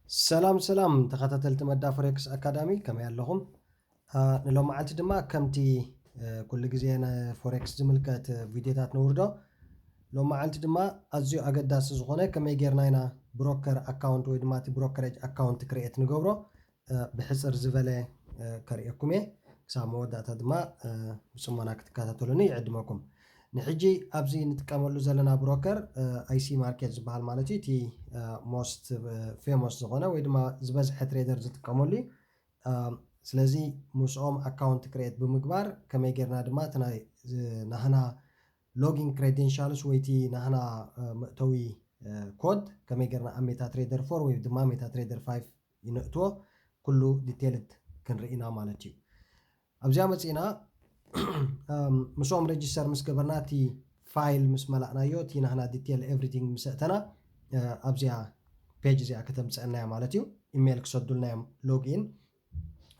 ሰላም ሰላም ተኸታተልቲ መዳ ፎሬክስ ኣካዳሚ፣ ከመይ ኣለኹም? ንሎማዓልቲ ድማ ከምቲ ኩሉ ግዜ ንፎሬክስ ዝምልከት ቪድዮታት ነውርዶ። ሎማዓልቲ ድማ ኣዝዩ ኣገዳሲ ዝኾነ ከመይ ጌርና ኢና ብሮከር ኣካውንት ወይ ድማ እቲ ብሮከሬጅ ኣካውንት ክርኤት ንገብሮ ብሕፅር ዝበለ ከርእየኩም እየ። ክሳብ መወዳእታ ድማ ብፅሞና ክትከታተሉኒ ይዕድመኩም። ንሕጂ ኣብዚ ንጥቀመሉ ዘለና ብሮከር ኣይሲ ማርኬት ዝበሃል ማለት እዩ። እቲ ሞስት ፌሞስ ዝኾነ ወይ ድማ ዝበዝሐ ትሬደር ዝጥቀመሉ እዩ። ስለዚ ምስኦም ኣካውንት ክሬት ብምግባር ከመይ ጌርና ድማ እቲ ናይ ናህና ሎጊን ክሬደንሻልስ ወይ እቲ ናህና መእተዊ ኮድ ከመይ ጌርና ኣብ ሜታ ትሬደር ፎር ወይ ድማ ሜታ ትሬደር ፋይቭ ይነእትዎ ኩሉ ዲቴልድ ክንርኢና ማለት እዩ። ኣብዚኣ መፂእና ምስኦም ሬጅስተር ምስ ገበርና እቲ ፋይል ምስ መላእናዮ እቲ ናህና ዲቴል ኤቭሪቲንግ ምስ ኣእተና ኣብዚኣ ፔጅ እዚኣ ከተምፅአና እያ ማለት እዩ። ኢሜይል ክሰዱልና እዮም። ሎግኢን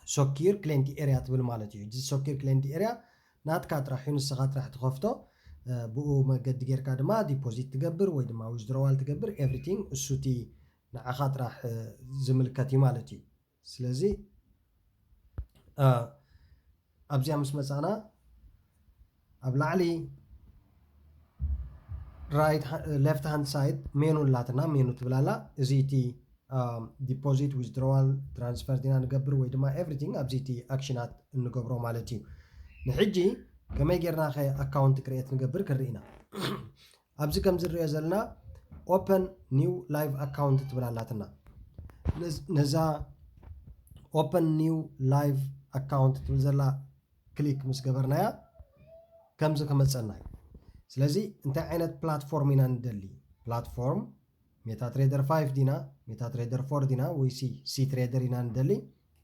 ሶኪር ክሌንቲ ኤሪያ ትብል ማለት እዩ። እዚ ሶኪር ክሌንቲ ኤሪያ ናትካ ጥራሕ እዩ፣ ንስኻ ጥራሕ ትኸፍቶ። ብኡ መገዲ ጌርካ ድማ ዲፖዚት ትገብር ወይ ድማ ዊዝድሮዋል ትገብር። ኤቭሪቲንግ እሱ እቲ ንዓኻ ጥራሕ ዝምልከት እዩ ማለት እዩ። ስለዚ ኣብዚኣ ምስ መፃና ኣብ ላዕሊ ራይት ሌፍት ሃንድ ሳይድ ሜኑ ኣላትና። ሜኑ ትብላላ። እዚ እቲ ዲፖዚት፣ ዊዝድሮዋል፣ ትራንስፈር ዲና ንገብር ወይ ድማ ኤቭሪቲንግ ኣብዚ እቲ ኣክሽናት እንገብሮ ማለት እዩ። ንሕጂ ከመይ ጌርና ከ ኣካውንት ክርኤት ንገብር ክንርኢ ኢና። ኣብዚ ከም ዝንሪኦ ዘለና ኦፐን ኒው ላይቭ ኣካውንት ትብል ኣላትና። ነዛ ኦፐን ኒው ላይቭ ኣካውንት ትብል ዘላ ክሊክ ምስ ገበርናያ ከምዚ ክመፀና እዩ። ስለዚ እንታይ ዓይነት ፕላትፎርም ኢና ንደሊ? ፕላትፎርም ሜታ ትሬደር ፋይቭ ዲና፣ ሜታ ትሬደር ፎር ዲና ወይ ሲ ትሬደር ኢና ንደሊ?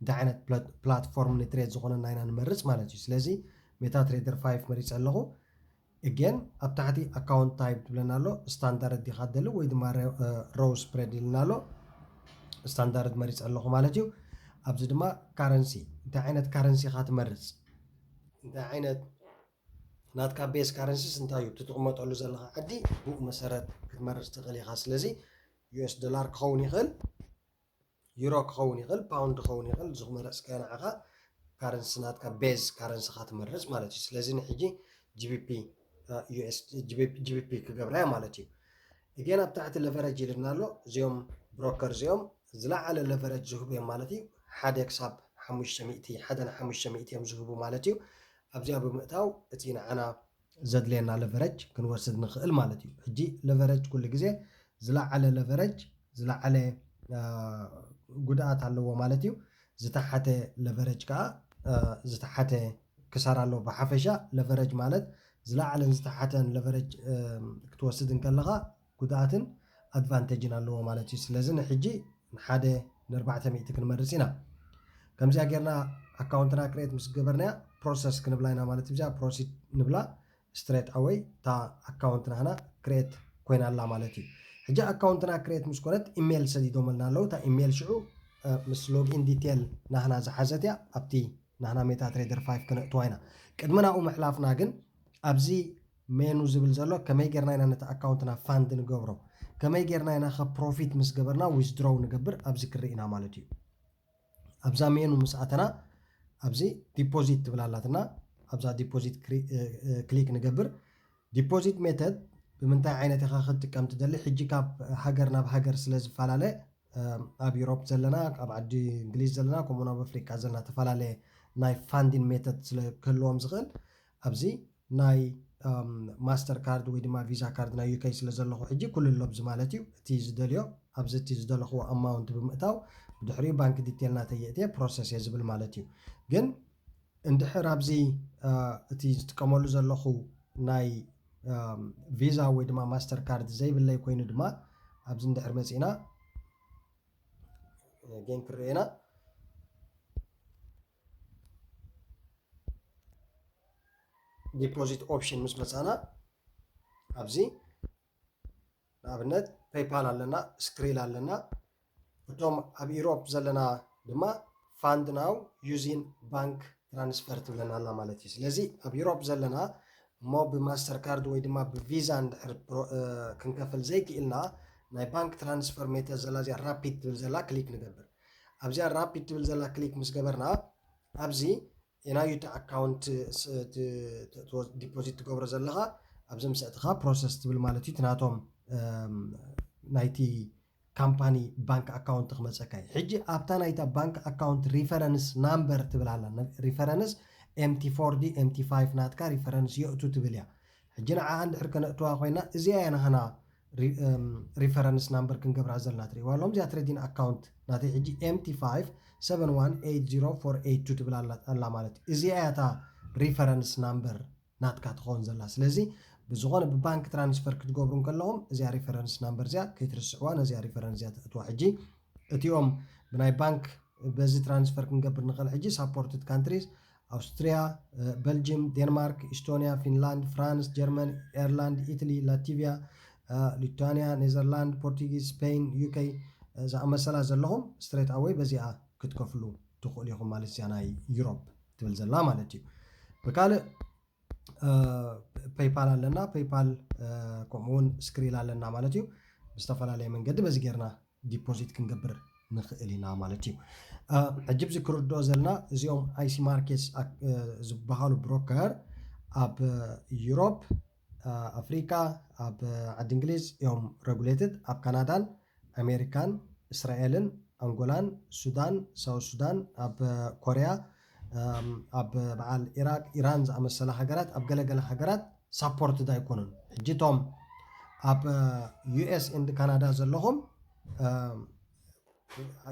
እንታይ ዓይነት ፕላትፎርም ንትሬድ ዝኾነና ኢና ንመርፅ ማለት እዩ። ስለዚ ሜታ ትሬደር ፋይቭ መሪፀ ኣለኹ። እጌን ኣብ ታሕቲ ኣካውንት ታይፕ ትብለና ኣሎ። ስታንዳርድ ዲኻ ደሊ ወይ ድማ ሮው ስፕሬድ ኢልና ኣሎ። ስታንዳርድ መሪፅ ኣለኹ ማለት እዩ። ኣብዚ ድማ ካረንሲ፣ እንታይ ዓይነት ካረንሲ ኢኻ ትመርፅ? እንታይ ዓይነት ናትካ ቤዝ ካረንሲስ እንታይ እዩ? ትቕመጠሉ ዘለኻ ዓዲ ብኡ መሰረት ክትመርፅ ትኽእል ኢኻ። ስለዚ ዩኤስ ዶላር ክኸውን ይኽእል፣ ዩሮ ክኸውን ይኽእል፣ ፓውንድ ክኸውን ይኽእል። ዝመረፅካዮ ንዓኻ ካረንሲ ናትካ ቤዝ ካረንሲኻ ትመርፅ ማለት እዩ። ስለዚ ንሕጂ ጂቢፒ ዩኤስ ጂቢፒ ክገብራያ ማለት እዩ። እጌን ኣብ ታሕቲ ለቨረጅ ኢልና ኣሎ። እዚኦም ብሮከር እዚኦም ዝለዓለ ለቨረጅ ዝህቡ እዮም ማለት እዩ። ሓደ ክሳብ ሓሙሽተ ሚእቲ፣ ሓደ ንሓሙሽተ ሚእቲ እዮም ዝህቡ ማለት እዩ። ኣብዚኣ ብምእታው እቲ ንዓና ዘድልየና ለቨረጅ ክንወስድ ንኽእል ማለት እዩ። ሕጂ ለቨረጅ ኩሉ ግዜ ዝለዓለ ለቨረጅ ዝለዓለ ጉድኣት ኣለዎ ማለት እዩ። ዝተሓተ ለቨረጅ ከዓ ዝተሓተ ክሳራ ኣለዎ። ብሓፈሻ ለቨረጅ ማለት ዝለዓለን ዝተሓተን ለቨረጅ ክትወስድ እንከለኻ ጉድኣትን ኣድቫንቴጅን ኣለዎ ማለት እዩ። ስለዚ ንሕጂ ንሓደ ንኣርባዕተ ሚእቲ ክንመርፅ ኢና። ከምዚኣ ጌርና ኣካውንትና ክሬት ምስ ገበርናያ ፕሮሰስ ክንብላ ኢና ማለት እዩ። እዚኣ ፕሮሲድ ንብላ። ስትሬት ኣወይ እታ ኣካውንት ናህና ክሬት ኮይና ኣላ ማለት እዩ። ሕጂ ኣካውንትና ክሬት ምስ ኮነት ኢሜይል ሰዲዶመልና ኣለዉ። እታ ኢሜይል ሽዑ ምስ ሎግኢን ዲቴል ናህና ዝሓዘት እያ። ኣብቲ ናህና ሜታ ትሬደር ፋይቭ ክነእትዋ ኢና። ቅድሚ ናብኡ ምሕላፍና ግን ኣብዚ ሜኑ ዝብል ዘሎ ከመይ ጌርና ኢና ነቲ ኣካውንትና ፋንድ ንገብሮ፣ ከመይ ጌርና ኢና ከ ፕሮፊት ምስ ገበርና ዊዝድሮው ንገብር ኣብዚ ክርኢ ኢና ማለት እዩ። ኣብዛ ሜኑ ምስ ኣተና ኣብዚ ዲፖዚት ትብል ኣላትና። ኣብዛ ዲፖዚት ክሊክ ንገብር። ዲፖዚት ሜተድ ብምንታይ ዓይነት ኢኻ ክትጥቀም ትደሊ? ሕጂ ካብ ሃገር ናብ ሃገር ስለ ዝፈላለ ኣብ ዩሮፕ ዘለና፣ ኣብ ዓዲ እንግሊዝ ዘለና፣ ከምኡ ኣብ ኣፍሪቃ ዘለና ተፈላለየ ናይ ፋንዲን ሜተድ ስለ ክህልዎም ዝኽእል ኣብዚ ናይ ማስተር ካርድ ወይ ድማ ቪዛ ካርድ ናይ ዩኬ ስለ ዘለኹ ሕጂ ኩሉ ኣሎ ኣብዚ ማለት እዩ። እቲ ዝደልዮ ኣብዚ እቲ ዝደለኽዎ ኣማውንት ብምእታው ብድሕሪኡ ባንክ ዲቴል ናተይ የእትየ ፕሮሰስ እየ ዝብል ማለት እዩ። ግን እንድሕር ኣብዚ እቲ ዝጥቀመሉ ዘለኹ ናይ ቪዛ ወይ ድማ ማስተር ካርድ ዘይብለይ ኮይኑ ድማ ኣብዚ እንድሕር መፂእና ጌን ክርኤና ዲፖዚት ኦፕሽን ምስ መፃና ኣብዚ ንኣብነት ፔይፓል ኣለና፣ ስክሪል ኣለና። እቶም ኣብ ኢሮፕ ዘለና ድማ ፋንድ ናው ዩዚን ባንክ ትራንስፈር ትብለና ኣላ ማለት እዩ። ስለዚ ኣብ ኢሮፕ ዘለና እሞ ብማስተር ካርድ ወይ ድማ ብቪዛ እንድሕር ክንከፍል ዘይክኢልና ናይ ባንክ ትራንስፈር ሜተድ ዘላ እዚኣ ራፒድ ትብል ዘላ ክሊክ ንገብር። ኣብዚኣ ራፒድ ትብል ዘላ ክሊክ ምስ ገበርና ኣብዚ ናዩ እቲ ኣካውንት ዲፖዚት ትገብሮ ዘለኻ ኣብዚ ምስ ኣእትኻ ፕሮሰስ ትብል ማለት እዩ። እቲ ናቶም ናይቲ ካምፓኒ ባንክ ኣካውንት ክመፀካ እዩ። ሕጂ ኣብታ ናይታ ባንክ ኣካውንት ሪፈረንስ ናምበር ትብል ኣላ። ሪፈረንስ ኤምቲ ፎር ዲ ኤምቲ ፋይቭ ናትካ ሪፈረንስ የእቱ ትብል እያ። ሕጂ ንዓ እንድሕር ከነእትዋ ኮይና እዚኣ እያ ናህና ሪፈረንስ ናምበር ክንገብራ ዘለና ትሪእዋ ኣለኹም። እዚኣ ትሬዲን ኣካውንት ናተይ ሕጂ ኤምቲ ፋይቭ ሰቨን ዋን ኤይት ዚሮ ፎር ኤይት ቱ ትብል ኣላ ማለት እዩ። እዚኣ እያ እታ ሪፈረንስ ናምበር ናትካ ትኸውን ዘላ። ስለዚ ብዝኾነ ብባንክ ትራንስፈር ክትገብሩ እንከለኹም እዚኣ ሪፈረንስ ናምበር እዚኣ ከይትርስዕዋ፣ ነዚኣ ሪፈረንስ እዚኣ ተእትዋ። ሕጂ እቲኦም ብናይ ባንክ በዚ ትራንስፈር ክንገብር ንኽእል። ሕጂ ሳፖርትድ ካንትሪስ ኣውስትሪያ፣ በልጅም፣ ዴንማርክ፣ ኢስቶኒያ፣ ፊንላንድ፣ ፍራንስ፣ ጀርመን፣ ኤርላንድ፣ ኢትሊ፣ ላቲቪያ፣ ሊቱዋኒያ፣ ኔዘርላንድ፣ ፖርቱጊዝ፣ ስፔን፣ ዩኬ ዝኣመሰላ ዘለኹም ስትሬት ኣወይ በዚኣ ክትከፍሉ ትኽእሉ ኢኹም ማለት እዚኣ ናይ ዩሮፕ ትብል ዘላ ማለት እዩ። ብካልእ ፔይፓል ኣለና። ፔይፓል ከምኡውን ስክሪል ኣለና ማለት እዩ። ብዝተፈላለየ መንገዲ በዚ ጌርና ዲፖዚት ክንገብር ንኽእል ኢና ማለት እዩ። ሕጂ ብዚ ክርድኦ ዘለና እዚኦም ኣይሲ ማርኬትስ ዝበሃሉ ብሮከር ኣብ ዩሮፕ፣ ኣፍሪካ፣ ኣብ ዓዲ እንግሊዝ እዮም ረጉሌትድ። ኣብ ካናዳን ኣሜሪካን እስራኤልን ኣንጎላን ሱዳን ሳውት ሱዳን ኣብ ኮርያ ኣብ በዓል ኢራቅ ኢራን ዝኣመሰላ ሃገራት ኣብ ገለገለ ሃገራት ሳፖርትድ ኣይኮኑን። ሕጂ እቶም ኣብ ዩኤስ ኤንድ ካናዳ ዘለኹም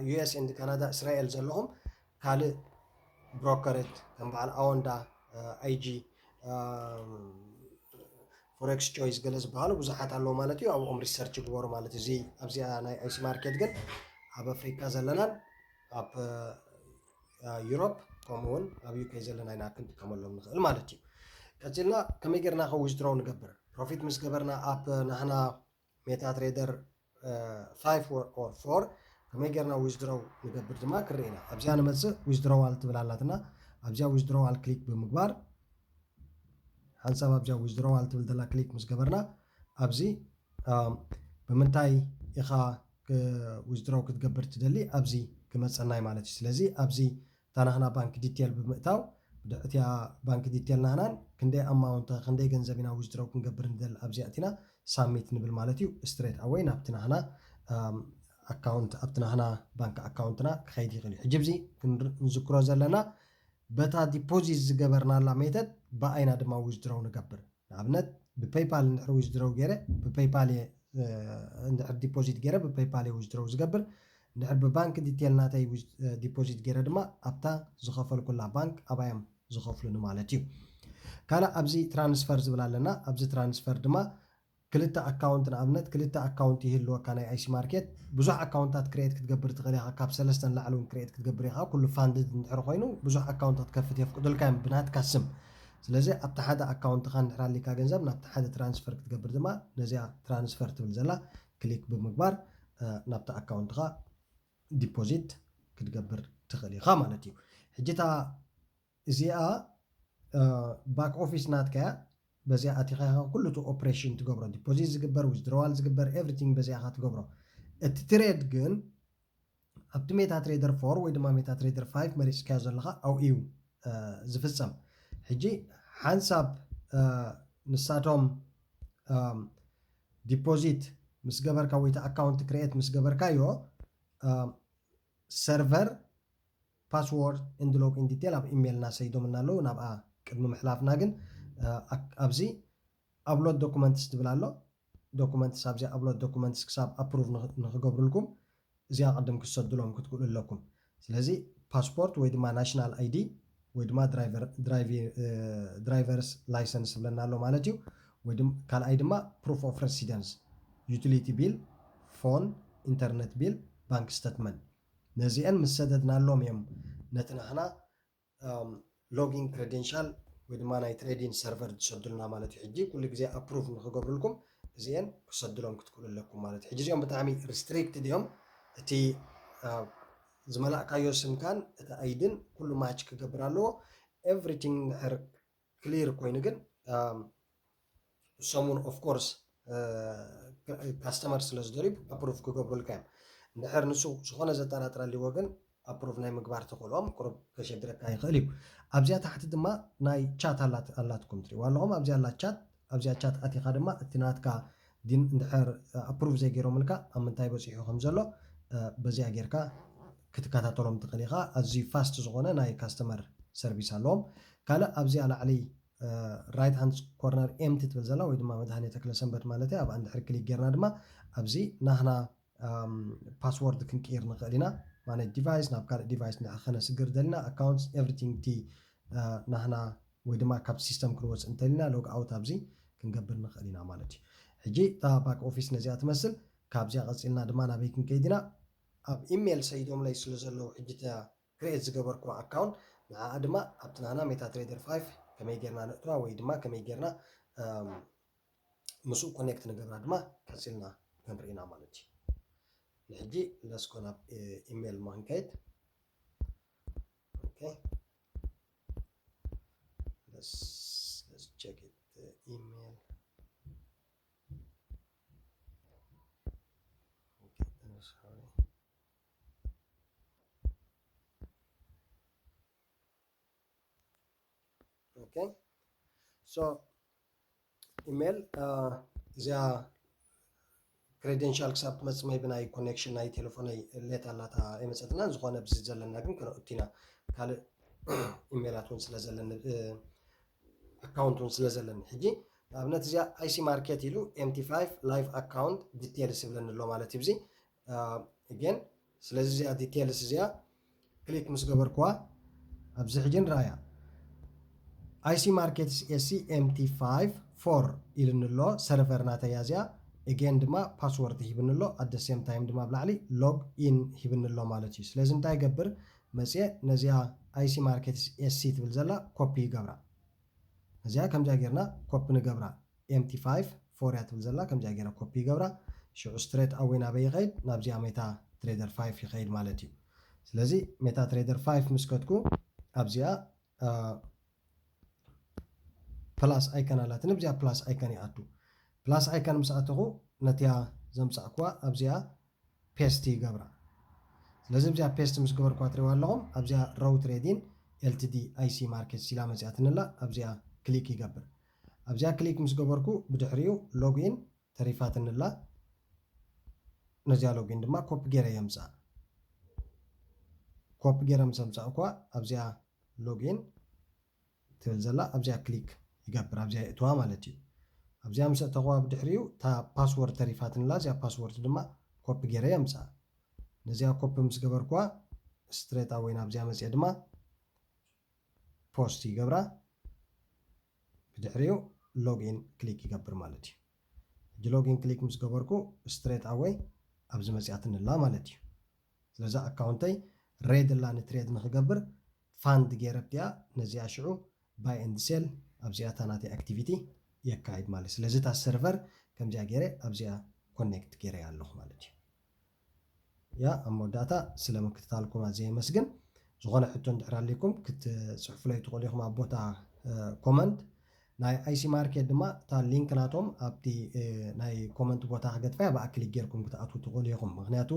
ዩኤስ ኤንድ ካናዳ እስራኤል ዘለኹም ካልእ ብሮከሬት ከም በዓል ኣወንዳ፣ ኣይጂ፣ ፎሬክስ ቾይስ ገለ ዝበሃሉ ብዙሓት ኣለዉ ማለት እዩ። ኣብኦም ሪሰርች ግበሩ ማለት እዚ ኣብዚኣ ናይ ኣይሲ ማርኬት ግን ኣብ ኣፍሪካ ዘለናን ኣብ ዩሮፕ ከምኡውን ኣብ ዩኬ ዘለና ኢና ክንጥቀመሎም ንኽእል ማለት እዩ። ቀፂልና ከመይ ጌርና ከ ዊዝድሮው ንገብር? ፕሮፊት ምስ ገበርና ኣብ ናህና ሜታ ትሬደር ፋይቭ ኦር ፎር ከመይ ጌርና ዊዝድሮው ንገብር ድማ ክርኢ ኢና። ኣብዚኣ ንመፅእ። ዊዝድሮዋል ትብል ኣላትና። ኣብዚኣ ዊዝድሮዋል ክሊክ ብምግባር ሓንሳብ ኣብዚኣ ዊዝድሮዋል ትብል ዘላ ክሊክ ምስ ገበርና ኣብዚ ብምንታይ ኢኻ ዊዝድሮው ክትገብር ትደሊ ኣብዚ ክመፀና እዩ ማለት እዩ። ስለዚ ኣብዚ እታ ናህና ባንክ ዲቴል ብምእታው ብድሕሪ እቲኣ ባንክ ዲቴል ናህናን ክንደይ ኣማውንት ክንደይ ገንዘብ ኢና ዊዝድሮው ክንገብር ንደሊ ኣብዚ ኣእቲና ሳሚት ንብል ማለት እዩ። ስትሬት ኣወይ ናብቲ ናህና ኣካውንት ኣብቲ ናህና ባንክ ኣካውንትና ክኸይድ ይኽእል እዩ። ሕጂ ብዚ ክንዝክሮ ዘለና በታ ዲፖዚት ዝገበርናላ ሜተድ ብኣይና ድማ ዊዝድሮው ንገብር። ንኣብነት ብፔይፓል እንድሕር ዊዝድሮው ገይረ ብፔይፓል እየ እንድሕር ዲፖዚት ገይረ ብፔይፓል እየ ዊዝድሮው ዝገብር። እንድሕር ብባንክ ዲቴል ናተይ ዲፖዚት ገይረ ድማ ኣብታ ዝኸፈልኩላ ባንክ ኣባዮም ዝኸፍሉኒ ማለት እዩ። ካልእ ኣብዚ ትራንስፈር ዝብል ኣለና። ኣብዚ ትራንስፈር ድማ ክልተ ኣካውንት ንኣብነት ክልተ ኣካውንት ይህልወካ ናይ ኣይሲ ማርኬት ብዙሕ ኣካውንታት ክሬት ክትገብር ትኽእል ኢኻ። ካብ ሰለስተ ንላዕሊ እውን ክሬት ክትገብር ኢኻ። ኩሉ ፋንድድ እንድሕር ኮይኑ ብዙሕ ኣካውንታት ከፍት የፍቅዱልካ እዮም ብናትካ ስም። ስለዚ ኣብቲ ሓደ ኣካውንትኻ እንድሕር ኣሊካ ገንዘብ ናብቲ ሓደ ትራንስፈር ክትገብር ድማ ነዚኣ ትራንስፈር ትብል ዘላ ክሊክ ብምግባር ናብቲ ኣካውንትኻ ዲፖዚት ክትገብር ትኽእል ኢኻ ማለት እዩ። ሕጂ እታ እዚኣ ባክ ኦፊስ ናትካ እያ። በዚኣ ኣቲኻ ኢኻ ኩሉ እቲ ኦፕሬሽን ትገብሮ፣ ዲፖዚት ዝግበር፣ ዊዝድሮዋል ዝግበር፣ ኤቭሪቲንግ በዚኣ ኢኻ ትገብሮ። እቲ ትሬድ ግን ኣብቲ ሜታ ትሬደር ፎር ወይ ድማ ሜታ ትሬደር ፋይቭ መሪፅካዮ ዘለኻ ኣብኡ እዩ ዝፍፀም። ሕጂ ሓንሳብ ንሳቶም ዲፖዚት ምስ ገበርካ ወይ እቲ ኣካውንት ክሬት ምስ ገበርካዮ ሰርቨር ፓስዎርድ ኤንድ ሎግ ኢን ዲቴል ኣብ ኢሜይልና ሰይዶምና ኣለዉ። ናብኣ ቅድሚ ምሕላፍና ግን ኣብዚ ኣፕሎድ ዶኩመንትስ ትብል ኣሎ። ዶኩመንትስ ኣብዚ ኣፕሎድ ዶኩመንትስ ክሳብ ኣፕሩቭ ንክገብሩልኩም እዚኣ ቅድም ክሰዱሎም ክትክእሉ ኣለኩም። ስለዚ ፓስፖርት ወይ ድማ ናሽናል ኣይዲ ወይ ድማ ድራይቨርስ ላይሰንስ ዝብለና ኣሎ ማለት እዩ። ካልኣይ ድማ ፕሩፍ ኦፍ ሬሲደንስ፣ ዩቲሊቲ ቢል፣ ፎን፣ ኢንተርነት ቢል፣ ባንክ ስተትመንት። ነዚአን ምስ ሰደድናሎም እዮም ነቲ ናህና ሎጊን ክሬደንሻል ወይ ድማ ናይ ትሬዲንግ ሰርቨር ዝሰዱልና ማለት እዩ። ሕጂ ኩሉ ግዜ ኣፕሩቭ ንክገብሩልኩም እዚአን ክሰዱሎም ክትክእሉ ኣለኩም ማለት እዩ። ሕጂ እዚኦም ብጣዕሚ ሪስትሪክትድ እዮም። እቲ ዝመላእካዮ ስምካን እቲ ኣይድን ኩሉ ማች ክገብር ኣለዎ። ኤቭሪቲንግ ድሕር ክሊር ኮይኑ ግን ሰሙን ኦፍኮርስ ካስተመር ስለ ዝደልዩ ኣፕሩቭ ክገብሩልካ እዮም። እንድሕር ንሱ ዝኾነ ዘጠራጥረልዎ ግን ኣፕሩቭ ናይ ምግባር ተኽእልኦም ቁሩብ ከሸግረካ ይኽእል እዩ። ኣብዚኣ ታሕቲ ድማ ናይ ቻት ኣላትኩም ትሪእዋ ኣለኹም። ኣብዚኣ ኣላ ቻት ኣብዚኣ ቻት ኣቲኻ ድማ እቲ ናትካ እንድሕር ኣፕሩቭ ዘይገይሮምልካ ኣብ ምንታይ በፂሑ ከም ዘሎ በዚኣ ጌርካ ክትከታተሎም ትኽእል ኢኻ። ኣዝዩ ፋስት ዝኾነ ናይ ካስተመር ሰርቪስ ኣለዎም። ካልእ ኣብዚኣ ላዕሊ ራይት ሃንድ ኮርነር ኤምቲ ትብል ዘላ ወይ ድማ መድሃኔ ተክለ ሰንበት ማለት እያ። ኣብኣ እንድሕር ክሊክ ጌርና ድማ ኣብዚ ናህና ፓስወርድ ክንቅይር ንኽእል ኢና። ማነጅ ዲቫይስ ናብ ካልእ ዲቫይስ ንድሕር ከነስግር ደሊና ኣካውንትስ ኤቭሪቲንግ እቲ ናህና ወይ ድማ ካብ ሲስተም ክንወፅእ እንተሊና ሎግ ኣውት ኣብዚ ክንገብር ንኽእል ኢና ማለት እዩ። ሕጂ እታ ባክ ኦፊስ ነዚኣ ትመስል። ካብዚኣ ቀፂልና ድማ ናበይ ክንከይድ ኢና? ኣብ ኢሜይል ሰይዶምለይ ስለ ዘለዉ ሕጂ እታ ክሬት ዝገበርኩዋ ኣካውንት ንዓኣ ድማ ኣብቲ ናህና ሜታ ትሬደር ፋይቭ ከመይ ጌርና ነእትዋ ወይ ድማ ከመይ ጌርና ምስኡ ኮኔክት ንገብራ ድማ ቀፂልና ክንርኢ ኢና ማለት እዩ። ንሕጂ ለስኮ ናብ ኢሜይል ማ ክንከይድ። Okay. Let's let's check it. The email. Okay, uh, sorry. Okay. So ኢሜይል እዚኣ ክሬደንሻል ክሳብ ትመፅእ maybe ናይ ኮኔክሽን ናይ ቴሌፎነይ ሌት ኣላታ ኣይመፀትናን። ዝኾነ ብዚ ዘለና ግን ክነእቱ ኢና። ካልእ ኢሜይላት እውን ስለ ዘለኒ ኣካውንት እውን ስለ ዘለኒ ሕጂ ንኣብነት እዚኣ ኣይሲ ማርኬት ኢሉ ኤምቲ ፋይቭ ላይቭ ኣካውንት ዲቴልስ ይብለኒ ኣሎ ማለት እዩ። እዚ ግን ስለዚ እዚኣ ዲቴልስ እዚኣ ክሊክ ምስ ገበርኩዋ ኣብዚ ሕጂ ንረኣያ ኣይሲ ማርኬትስ ኤስሲ ኤምቲ ፋይቭ ፎር ኢልኒ ኣሎ። ሰርቨር ናተያ እዚኣ again ድማ ፓስወርድ ሂብኒ ኣሎ። At the same time ድማ ኣብ ላዕሊ ሎግ ኢን ሂብኒ ኣሎ ማለት እዩ። ስለዚ እንታይ ይገብር መፅየ ነዚኣ ኣይሲ ማርኬትስ ኤስሲ ትብል ዘላ ኮፒ ይገብራ። እዚኣ ከምዚኣ ጌርና ኮፒ ንገብራ። ኤምቲ ፋይቭ ፎር እያ ትብል ዘላ ከምዚኣ ጌረ ኮፒ ይገብራ። ሽዑ ስትሬት ኣወይ ናበይ ይኸይድ? ናብዚኣ ሜታ ትሬደር ፋይቭ ይኸይድ ማለት እዩ። ስለዚ ሜታ ትሬደር ፋይቭ ምስ ከድኩ ኣብዚኣ ፕላስ ኣይከን ኣላትኒ። ኣብዚኣ ፕላስ ኣይከን ይኣቱ። ፕላስ ኣይከን ምስ ኣተኹ ነቲያ ዘምፃእኩዋ ኣብዚኣ ፔስት ይገብራ። ስለዚ ኣብዚኣ ፔስት ምስ ገበርኩዋ ትሪእዋ ኣለኹም ኣብዚኣ ሮው ትሬዲን ኤልቲዲ ኣይሲ ማርኬት ሲላ መፂኣትንላ ኣብዚኣ ክሊክ ይገብር። ኣብዚኣ ክሊክ ምስ ገበርኩ ብድሕሪኡ ሎግኢን ተሪፋትንላ ነዚኣ ሎግኢን ድማ ኮፒ ገይረ የምፅኣ። ኮፒ ገይረ ምስ ኣምፃእኩዋ ኣብዚኣ ሎግኢን ትብል ዘላ ኣብዚኣ ክሊክ ይገብር ኣብዚኣ የእትዋ ማለት እዩ። ኣብዚኣ ምስ ኣእተኹዋ ብድሕሪኡ እታ ፓስወርድ ተሪፋትንላ እዚኣ ፓስወርድ ድማ ኮፒ ገይረ የምፅኣ። ነዚኣ ኮፒ ምስ ገበርኩዋ ስትሬት ኣወይ ናብዚኣ መፅአ ድማ ፖስት ይገብራ። ብድሕሪኡ ሎግኢን ክሊክ ይገብር ማለት እዩ። ሕጂ ሎግኢን ክሊክ ምስ ገበርኩ ስትሬት ኣወይ ኣብዚ መፅኣትንላ ማለት እዩ። ስለዚ ኣካውንተይ ሬድ ላ ንትሬድ ንክገብር ፋንድ ገይረ ኣብቲኣ ነዚኣ ሽዑ ባይ ኤንድ ሴል ኣብዚኣ እታ ናተይ ኣክቲቪቲ የካይድ ማለት እዩ። ስለዚ እታ ሰርቨር ከምዚኣ ገይረ ኣብዚኣ ኮኔክት ገይረ ኣለኹ ማለት እዩ። ያ ኣብ መወዳእታ ስለ ምክትታልኩም ኣዝየ የመስግን። ዝኾነ ሕቶ እንድሕር ኣሊኩም ክትፅሕፉለይ ትኽእሉ ኢኹም ኣብ ቦታ ኮመንት። ናይ ኣይሲ ማርኬት ድማ እታ ሊንክ ናቶም ኣብቲ ናይ ኮመንት ቦታ ክገጥፋያ ብኣ ክሊክ ጌርኩም ክትኣትዉ ትኽእሉ ኢኹም። ምክንያቱ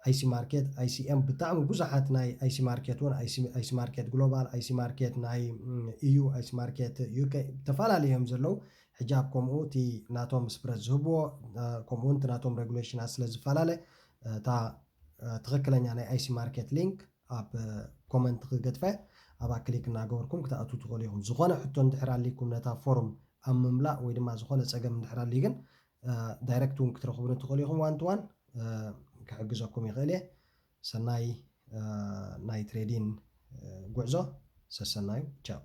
ኣይሲ ማርኬት ኣይሲኤም ብጣዕሚ ብዙሓት ናይ ኣይሲ ማርኬት እውን ኣይሲ ማርኬት ግሎባል ኣይሲ ማርኬት ናይ ኢዩ ኣይሲ ማርኬት ዩኬ ዝተፈላለዩ እዮም ዘለዉ። ሕጂ ኣብ ከምኡ እቲ ናቶም ስፕረድ ዝህብዎ ከምኡ እውን እቲ ናቶም ሬጉሌሽናት ስለ ዝፈላለ እታ ትኽክለኛ ናይ ኣይሲ ማርኬት ሊንክ ኣብ ኮመንት ክገጥፈ ኣብኣ ክሊክ እናገበርኩም ክትኣትዉ ትኽእሉ ኢኹም። ዝኾነ ሕቶ እንድሕር ኣሊኩም ነታ ፎርም ኣብ ምምላእ ወይ ድማ ዝኾነ ፀገም እንድሕር ኣልዩ ግን ዳይረክት እውን ክትረኽቡኒ ትኽእሉ ኢኹም። ዋን ቱ ዋን ክሕግዘኩም ይኽእል እየ። ሰናይ ናይ ትሬዲን ጉዕዞ ሰሰናዩ። ቻው።